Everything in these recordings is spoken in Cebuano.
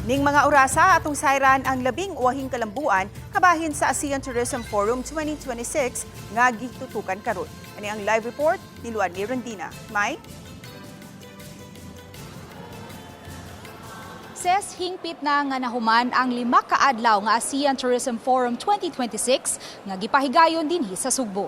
Ning mga orasa, atong sayran ang 12 kalambuan kabahin sa ASEAN Tourism Forum 2026 nga gitutukan karon. Ani ang live report ni Luan Mirandina. May? Ses, hingpit na nga nahuman ang 5 ka adlaw nga ASEAN Tourism Forum 2026 nga gipahigayon dinhi sa Sugbo.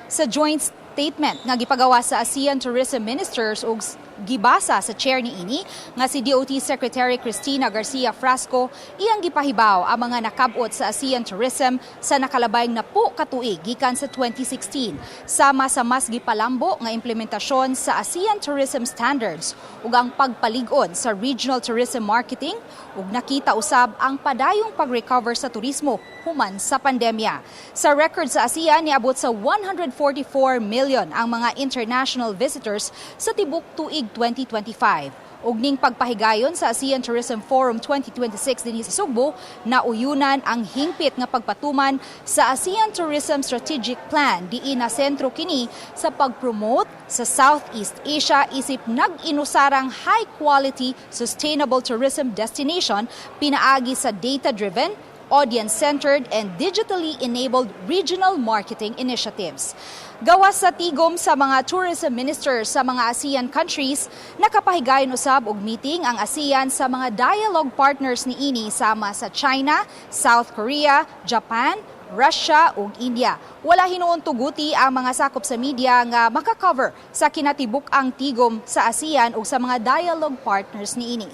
Sa joint statement nga gipagawa sa ASEAN Tourism Ministers ug gibasa sa chair niini nga si DOT Secretary Cristina Garcia Frasco, iyang gipahibaw ang mga nakabot sa ASEAN Tourism sa nakalabay 10 ka tuig gikan sa 2016, sama sa mas gipalambo nga implementasyon sa ASEAN Tourism Standards ug ang pagpalig-on sa regional tourism marketing, ug nakita usab ang padayong pag-recover sa turismo human sa pandemya. Sa record sa ASEAN, niabot sa 144 million ang mga international visitors sa tibok tuig 2025. Ug ning pagpahigayon sa ASEAN Tourism Forum 2026 dinhi sa Sugbo, nauyunan ang hingpit nga pagpatuman sa ASEAN Tourism Strategic Plan, diin na sentro kini sa pag-promote sa Southeast Asia isip nag-inusarang high quality sustainable tourism destination pinaagi sa data-driven, audience-centered and digitally enabled regional marketing initiatives. Gawas sa tigom sa mga tourism ministers sa mga ASEAN countries, nakapahigayon usab og meeting ang ASEAN sa mga dialogue partners niini sama sa China, South Korea, Japan, Russia ug India. Wala hinuon tuguti ang mga sakop sa media nga makakover sa kinatibuk-ang tigom sa ASEAN ug sa mga dialogue partners niini.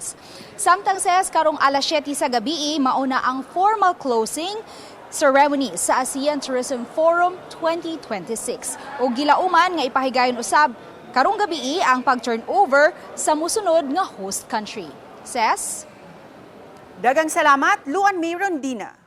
Samtang, Ses, karong alas 7 sa gabi, mauna ang formal closing ceremony sa ASEAN Tourism Forum 2026. Ug gilauman nga ipahigayon usab karong gabi ang pag-turnover sa musunod nga host country. Ses? Daghang salamat, Luan Mirandina.